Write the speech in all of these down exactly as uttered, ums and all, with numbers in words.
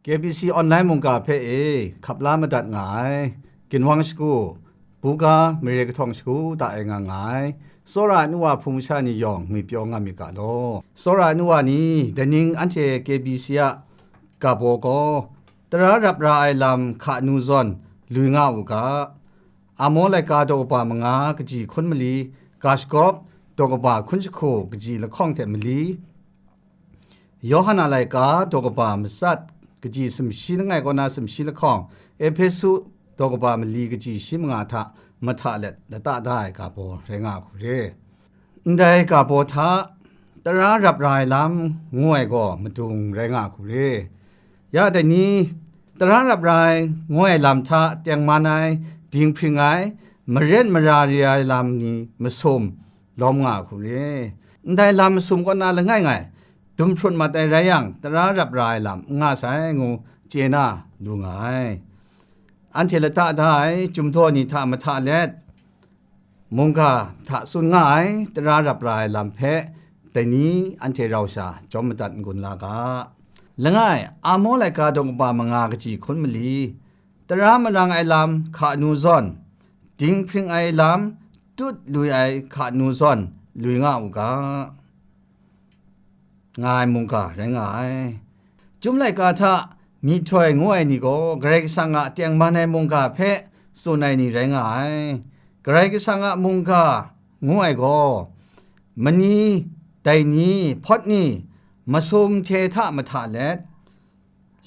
K B C online mungga hpe e hkap la madat nga ai, ginwang shagu, buga mare kahtawng shagu ta e nga nga ai, tsawra ai nu wa hpung masha ni yawng ngwipyaw nga myit ga law. Tsawra ai nu wa ni, daning anhte K B C a ga baw gaw, tara rap ra ai lam hka nu zawn lui nga u ga, Amo laika daw kaba manga kaji hkun mali, ga shagawp daw kaba hkun jahku kaji lahkawng hte mali, Yawhan a laika daw kaba matsat kaji sumshi langai kaw na sumshi lahkawng, Ehpesu daw kaba mali kaji shi manga hta mahta let lata da ai ga baw rai nga hku re. Ndai ga baw hta tara rap ra ai lam ngu ai gaw madung rai nga hku re. Ya dai ni, tara rap ra ai ngu ai lam hta tengman ai, dinghpring ai, maren mara re ai lam ni masum lawm nga hku re. Ndai lam masum kaw na langai ngai, dum hprut mat ai rai yang, tara rap ra ai lam n nga sai ngu chye na lu nga ai. Anhte lata da ai, chyum daw ni hta mahta let, mungga hta tsun nga ai tara rap ra ai lam hpe, dai ni anhte rau sha jawm madat n-gun la ga. Langai, Amo laika daw kaba manga kaji hkun mali, tara marang ai lam hka nu zawn, dinghpring ai lam tut lui ai hka nu zawn, lui nga u ga. Nga ai mungga rai nga ai. Chyum laika hta myihtoi ngu ai ni gaw Karai Kasang a tengman ai mungga hpe tsun ai ni rai nga ai. Karai Kasang a mungga ngu ai gaw, mani, dai ni, hpawt ni, masum hte hta mahta let,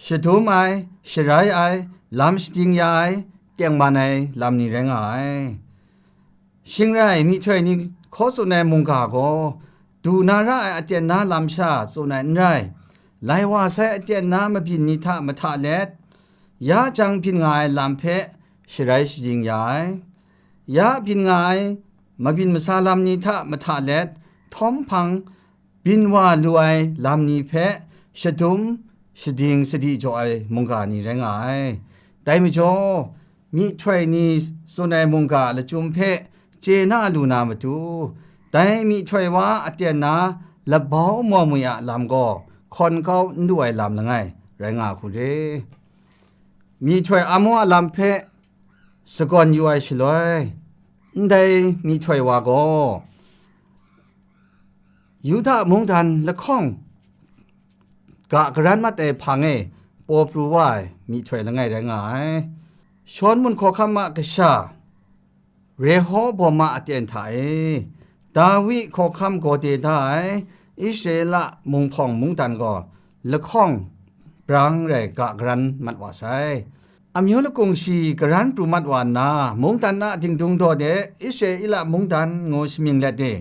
shadum ai, sharai ai, lam shading ya ai, tengman ai lam ni rai nga ai. Shing rai, myihtoi ni hkaw tsun ai mungga gaw, du na ra ai aten na lam sha tsun ai n rai, lai wa sai aten na mabyin ni hta mahta let, ya jang byin nga ai lam hpe sharai shading ya ai. Ya byin nga ai mabyin masa lam ni hta mahta let, htawm hpang byin wa lu ai lam ni hpe shadum shading sadi jaw ai mungga ni rai nga ai. Dai majaw, myihtoi ni tsun ai mungga lachyum hpe chye na lu na matu, dai myihtoi wa a aten na labau mawmwi a lam gaw hkawn kau n lu ai lam langai rai nga hku re. Myihtoi Amo a lam hpe shakawn yu ai shaloi, ndai myihtoi wa gaw, Yuda mungdan lahkawng ga garan mat ai hpang e paw pru wa ai myihtoi langai rai nga ai. Shawlun hkawhkam a kasha Rehobawm a aten hta e, Dawi hkawhkam gawde da ai Israela munghpawng mungdan gaw lahkawng brang rai ga garan mat wa sai. Amyu lakung shi garan pru mat wa nna, mungdan a dingdung daw de Israela mungdan ngu shamying let e,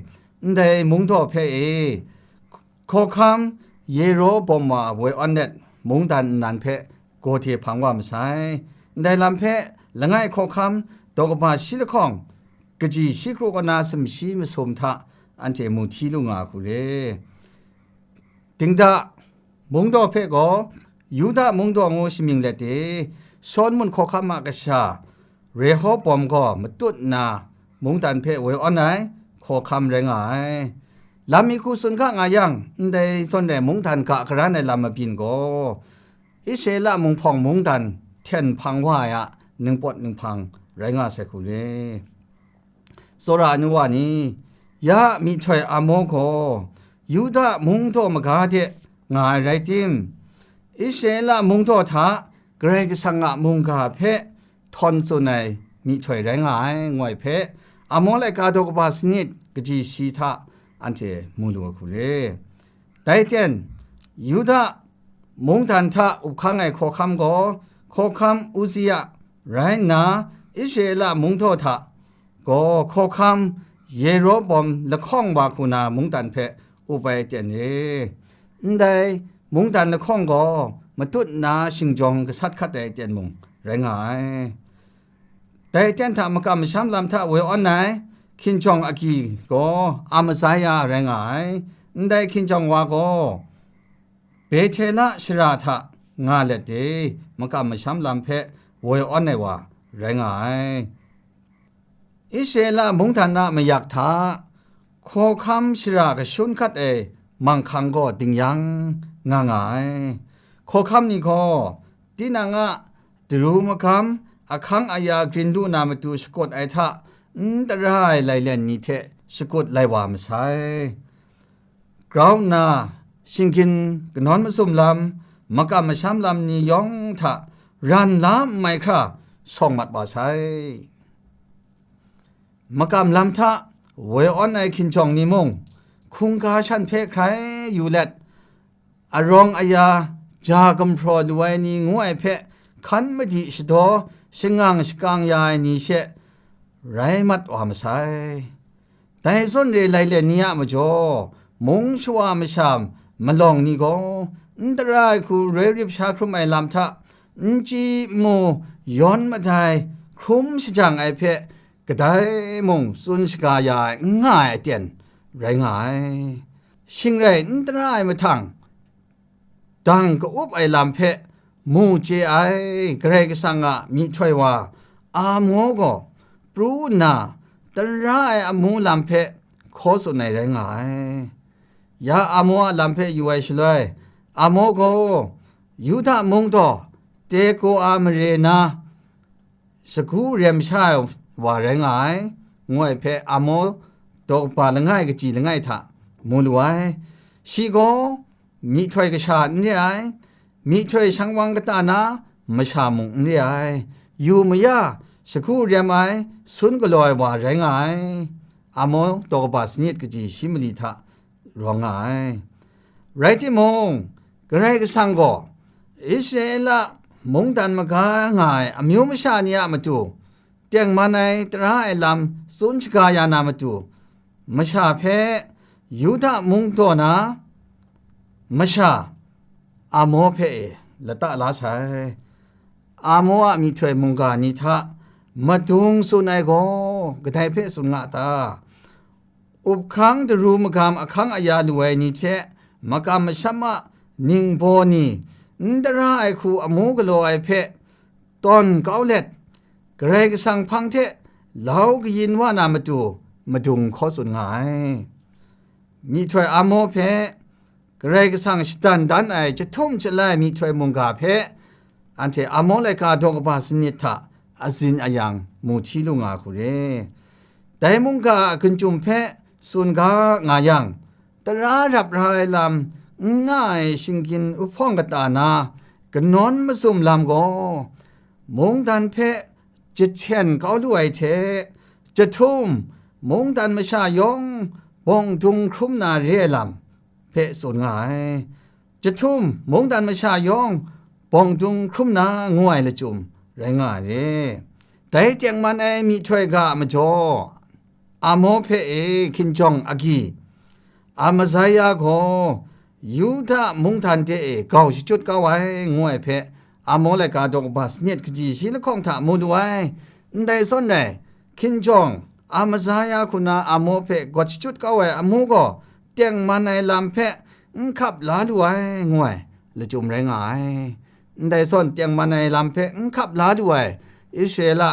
ndai mungdaw hpe e, hkawhkam Yerobawm a woi awn let mungdan nnan hpe gawde hpang wa masai. Ndai lam hpe langai hkawhkam daw kaba shi lahkawng, kaji shi kru kaw na sumshi masum hta anhte mu hti lu nga hku re. Dingda mungdaw hpe gaw Yuda mungdaw ngu shamying let e, Shawlun hkawhkam a kasha Rehobawm gaw matut nna mungdan hpe woi awn ai hkawhkam rai nga ai. Lam mi hku tsun ga nga yang, ndai zawn rai mungdan ga garan ai lam mabyin gaw, Israela munghpawng mungdan hten hpang wa ai a ningpawt ninghpang rai nga sai hku re. Tsawra ai nu wa ni, ya myihtoi Amo gaw Yuda mungdaw maga de nga ai rai tim, Israela mungdaw hta Karai Kasang a mungga hpe htawn tsun ai myihtoi rai nga ai, ngu ai hpe, Amo laika daw kaba sanit kaji shi hta anhte mu lu ai hku re. Dai ten, Yuda mungdan hta up hkang ai hkawhkam gaw, hkawhkam Uzia rai nna, Israela mungdaw hta gaw hkawhkam Yerobawm lahkawng wa hku na mungdan hpe up ai aten e. Ndai mungdan lahkawng gaw matut nna shingjawng gasat hkat ai aten mung rai nga ai. Dai aten hta makam masham lam hta woi awn ai hkinjawng agyi gaw Amazia rai nga ai. Ndai hkinjawng wa gaw Bethela shara hta nga let de, makam masham lam hpe woi awn ai wa rai nga ai. Israela mungdan a mayak hta hkawhkam shara kashun hkat ai manghkang gaw ding yang nga nga ai. Hkawhkam ni gaw tinang a daru magam ahkang aya grin lu na matu shakut ai hta, n tara ai lailen ni hte shakut lai wa masai. Grau nna, shinggyim kanawn masum lam, makam masham lam ni yawng hta ran la n mai hkra shawng mat wa sai. Makam lam hta woi awn ai hkinjawng ni mung, hkungga shan hpe hkrai yu let, arawng aya ja gumhpraw lu ai ni ngu ai hpe hkan madi shadaw shangang shakang ya ai ni she rai mat wa masai. Dai zawn re lailen ni a majaw, mung shawa masha malawng ni gaw, n tara ai hku roi rip sha hkrum ai lam hta, n chyi n mu, yawn madai, hkrum shajang ai hpe, kadai mung tsun shaga ya ai n nga ai aten rai nga ai. Shing rai n tara ai mahtang, dang ka-up ai lam hpe mu chye ai Karai Kasang a myihtoi wa Amo gaw pru nna, tara ai amu lam hpe hkaw tsun ai rai nga ai. Ya Amo a lam hpe yu ai shaloi, Amo gaw Yuda mung taw Tekoa mare na, sagu rem sha ai wa rai nga ai, ngu ai hpe Amo daw kaba langai kaji langai hta mu lu ai. Shi gaw myihtoi kasha n re ai, myihtoi shangwang kata na masha mung n re ai, yu maya sagu rem ai, sun galaw ai wa rai nga ai. Amo daw kaba sanit kaji shi mali hta rawng nga ai. Rai timung, Karai Kasang gaw Israela mungdan maga nga ai amyu masha ni a matu, tengman ai tara ai lam tsun shaga ya na matu, masha hpe Yuda mung taw na masha Amo hpe e lata la sai. Amo a myihtoi mungga ni hta madung tsun ai gaw kadai hpe tsun nga ta? Up hkang daru magam ahkang aya lu ai ni hte makam masham a ningbaw ni, n tara ai hku amu galaw ai hpe tawn kau let, Karai Kasang hpang hte lau kayin wa na matu madung hkaw tsun nga ai. Myihtoi Amo hpe Karai Kasang shadan dan ai chyahtum chyalai myihtoi mungga hpe, anhte Amo laika daw kaba sanit hta azin ayang mu hti lu nga hku re. Dai mungga a gun chyum hpe tsun ga nga yang, tara rap ra ai lam n nga ai shinggyim uhpawng kata na kanawn masum lam gaw, mungdan hpe jahten kau lu ai hte, jahtum mungdan masha yawng bawng dung hkrum na re ai lam hpe tsun nga ai. Jahtum mungdan masha yawng bawng dung hkrum na ngu ai lachyum rai nga ai re. Dai tengman ai myihtoi ga a majaw, Amo hpe e hkinjawng agyi, Amazia gaw Yuda mungdan de e gau shachyut kau ai, ngu ai hpe, Amo laika daw kaba sanit kaji shi lahkawng hta mu lu ai. Ndai zawn rai, hkinjawng Amazia hku na Amo hpe gawt shachyut kau ai amu gaw, tengman ai lam hpe n hkap la lu ai, ngu ai lachyum rai nga ai. Ndai zawn tengman ai lam hpe n hkap la lu ai Israela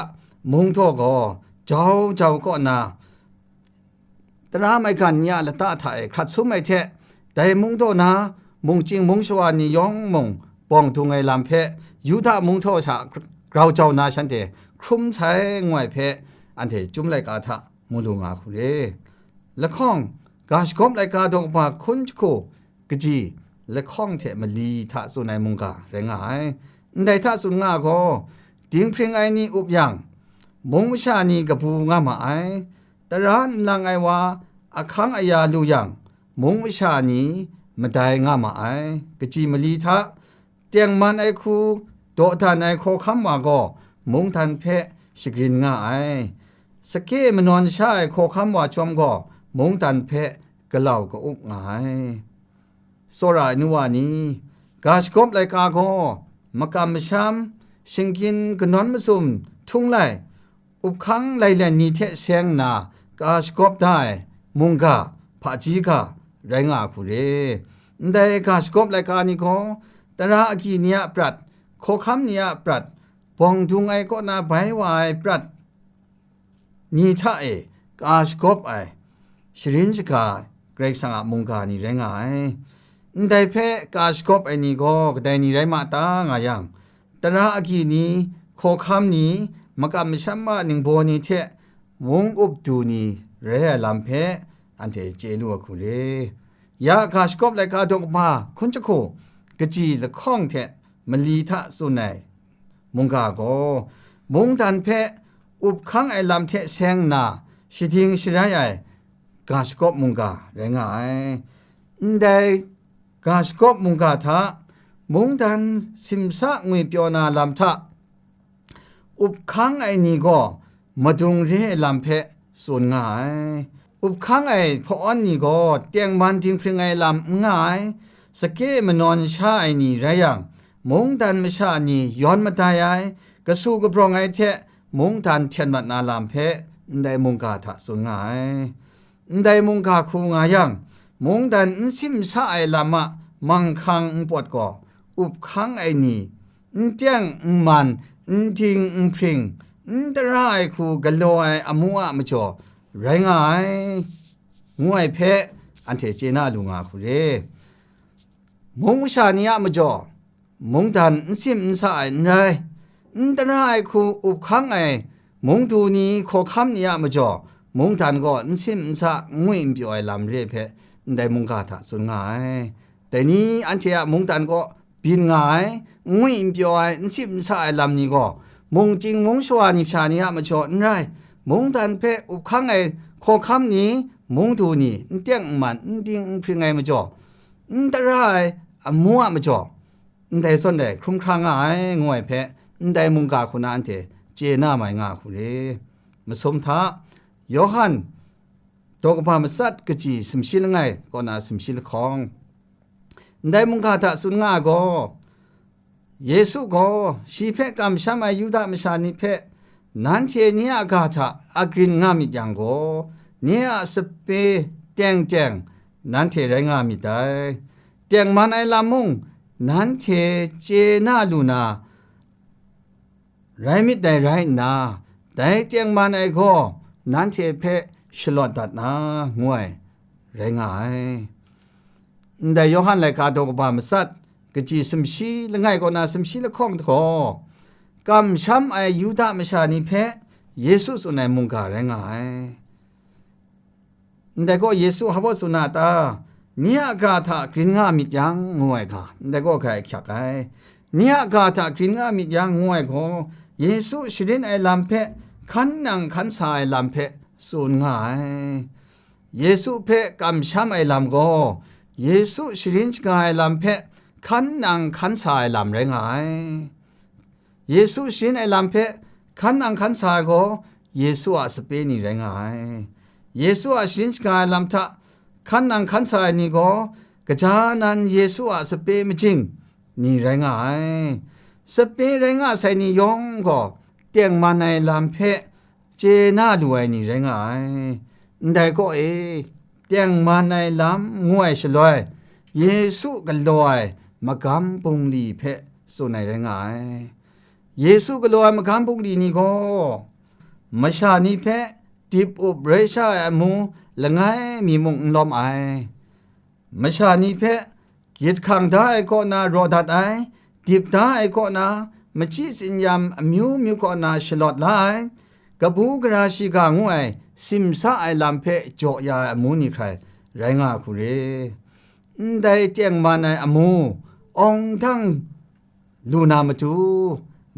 mungdaw gaw jau jau kaw nna, tara maigan ni a lata hta e hkrat sum ai hte, dai mungdaw na mungchying mungshawa ni yawng mung bawng dung ai lam hpe Yuda mungdaw sha grau jau na shanhte hkrum sai, ngu ai hpe anhte Chyum laika hta mu lu nga hku re. Lahkawng, ga shagawp laika daw kaba hkun jahku kaji lahkawng hte mali hta tsun ai mungga rai nga ai. Ndai hta tsun nga gaw, dinghpring ai ni up yang, mung masha ni kabu nga ma ai, tara nlang ai wa ahkang aya lu yang, mung masha ni madai nga ma ai, kaji mali hta, tengman ai hku, dawdan ai hkawhkam wa gaw mungdan hpe shagrin nga ai. Sake manawn sha ai hkawhkam wa chyawm gaw mungdan hpe galau ka-up nga ai. Tsawra ai nu wa ni, ga shagawp laika gaw makam masham, shinggyim kanawn masum htung lai, up hkang lailen ni hte seng nna ka shagawp da ai mungga, hpaji ga, rai nga a hku re. Ndai ga shagawp laika ni gaw, tara agyi ni a prat, hkawhkam ni a prat, bawng dung ai kaw na bai wa ai prat ni hta e ka shagawp ai, sharin shaga ai Karai Kasang a mungga ni rai nga ai. Ndai hpe ka shagawp ai ni gaw kadai ni rai ma ta nga yang, tara agyi ni, hkawhkam ni, makam masham a ningbaw ni hte mung up du ni rai ai lam hpe anhte chye lu ai hku re. Ya ga shagawp laika daw kaba hkun jahku kaji lahkawng hte mali hta tsun ai mungga gaw, mungdan hpe up hkang ai lam hte seng nna shading sharai ai ga shagawp mungga rai nga ai. Ndai ga shagawp mungga hta mungdan simsa ngwi pyaw na lam hta up hkang ai ni gaw madung re ai lam hpe tsun nga ai. Up hkang ai hpawan ni gaw tengman dinghpring ai lam n nga ai, sake manawn sha ai ni rai yang, mungdan masha ni yawn madai ai, kasu kabrawng ai hte mungdan hten mat na lam hpe ndai mungga hta tsun nga ai. Ndai mungga hku nga yang, mungdan n simsa ai lam a manghkang npawt gaw, up hkang ai ni, n teng n man, n ding n hpring, n tara ai hku galaw ai amu a majaw rai nga ai, ngu ai hpe anhte chye na lu nga hku re. Mung masha ni a majaw, mungdan n sim n sa ai n rai, n tara ai hku up hkang ai mungdu ni, hkawhkam ni a majaw, mungdan gaw n sim n sa, n ngwi n pyaw ai lam re ai hpe ndai mungga hta tsun nga ai. Dai ni anhte a mungdan kaw byin nga ai, n ngwi n pyaw ai, n sim n sa ai lam ni gaw, mung chying mung shawa ni masha ni a majaw n rai, mungdan hpe up hkang ai hkawhkam ni, mungdu ni, n teng n man, n ding n hpring ai majaw, n tara ai amu a majaw, ndai zawn rai hkrum hkra nga ai, ngu ai hpe ndai mungga hku na anhte chye na mai nga hku re. Masum hta, Yawhan daw kaba matsat kaji sumshi langai kaw na sumshi lahkawng, ndai mungga hta tsun nga ai gaw, Yesu gaw shi hpe kamsham ai Yuda masha ni hpe, nanhte nye a ga hta agrin nga myit yang gaw, nye a sape teng teng nanhte rai nga myit dai. Tengman ai lam mung nanhte chye na lu na rai myit dai rai nna, dai tengman ai gaw nanhte hpe shalawt dat na, ngu ai rai nga ai. Ndai Yawhan laika daw kaba matsat, kaji sumshi langai kaw na sumshi lahkawng gaw, kamsham ai Yuda masha ni hpe Yesu tsun ai mungga rai nga ai. Ndai gaw Yesu hpa tsun a ta? Nye a ga hta grin nga myit yang, ngu ai ga, ndai gaw grai ahkyak ai. Nye a ga hta grin nga myit yang, ngu ai gaw, Yesu sharin ai lam hpe, hkan nang hkan sa ai lam hpe tsun nga ai. Yesu hpe kamsham ai lam gaw, Yesu sharin shaga ai lam hpe hkan nang hkan sa ai lam rai nga ai. Yesu sharin ai lam hpe hkan nang hkan sa ai gaw, Yesu a sape ni rai nga ai. Yesu a sharin shaga ai lam hta hkan nang hkan sa ai ni gaw, gaja nan Yesu a sape majing ni rai nga ai. Sape rai nga sai ni yawng gaw, tengman ai lam hpe chye na lu ai ni rai nga ai. Ndai kaw e, tengman ai lam ngu ai shaloi, Yesu galaw ai magam bungli hpe tsun ai rai nga ai. Yesu galaw ai magam bungli ni gaw, masha ni hpe dip up rai sha ai amu langai mi mung n lawm ai. Masha ni hpe gyit hkang da ai kaw na raw dat ai, dip da ai kaw na, machyi tsin-yam amyu myu kaw na shalawt la ai, kabu gara shiga ngu ai simsa ai lam hpe jaw ya ai amu ni hkrai rai nga hku re. Ndai tengman ai amu awng dang lu na matu,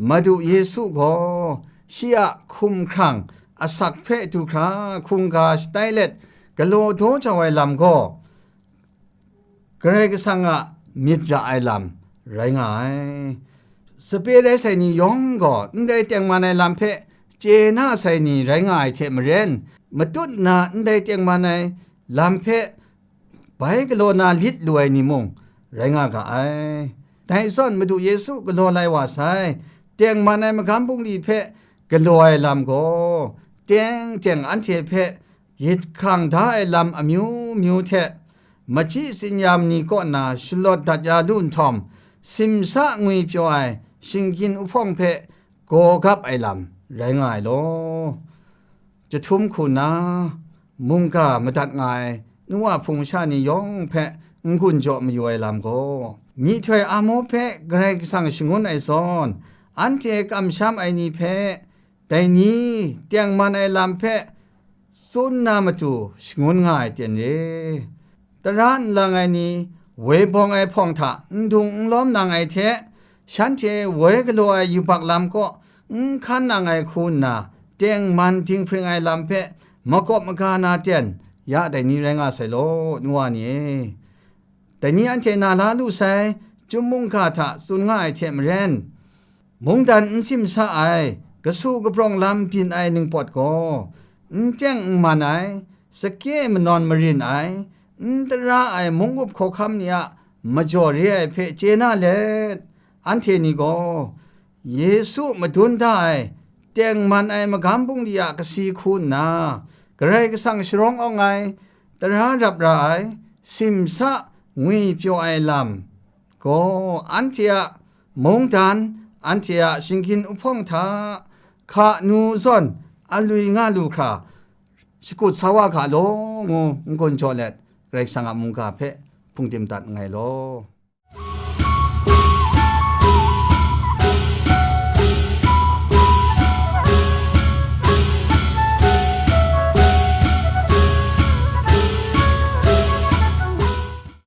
Madu Yesu gaw shi a hkumhkrang asak hpe du hkra hkungga shatai let galaw daw jau ai lam gaw, Karai Kasang a myit ra ai lam rai nga ai. Sape rai sai ni yawng gaw ndai tengman ai lam hpe chye na sai ni rai nga ai hte maren, matut nna ndai tengman ai lam hpe bai galaw na lit lu ai ni mung rai nga ga ai. Dai zawn Madu Yesu galaw lai wa sai, tengman ai magam bungli hpe galaw ai lam gaw, teng teng anhte hpe gyit hkang da ai lam amyu myu hte, machyi tsin-yam ni kaw na shalawt dat ya lu nhtawm, simsa ngwi pyaw ai shinggyim uhpawng hpe gaw gap ai lam rai nga ai law. Chyahtum hku nna, mungga madat nga ai nu wa hpung masha ni yawng hpe n-gun jaw mayu ai lam gaw, myihtoi Amo hpe Karai Kasang shangun ai zawn, anhte kamsham ai ni hpe dai ni tengman ai lam hpe tsun na matu shangun nga ai ten re. Tara nlang ai ni woi bawng ai hpawng hta n dung n lawm nang ai hte, shanhte woi galaw ai yubak lam kaw n hkan nang ai hku nna, tengman dinghpring ai lam hpe makawp maga na ten, ya dai ni rai nga sai law, nu wa ni e. Dai ni anhte na la lu sai, chyum mungga hta tsun nga ai hte maren, mungdan n simsa ai, kasu kaprawng lam byin ai ningpawt gaw, n teng n man ai, sake manawn marin ai, n tara ai munggup hkawhkam ni a majaw re ai hpe chye na let, anhte ni gaw, Yesu madun da ai, tengman ai magam bungli a kasi hku nna, Karai Kasang sharawng awng ai, tara rap ra ai, simsa ngwipyaw ai lam gaw, anhte a mungdan, anhte a shinggyim uhpawng hta hka nu zawn alwi nga lu hkra, shakut sa wa ga law, ngu n-gun jaw let, Karai Kasang a mungga hpe hpungdim dat nngai law.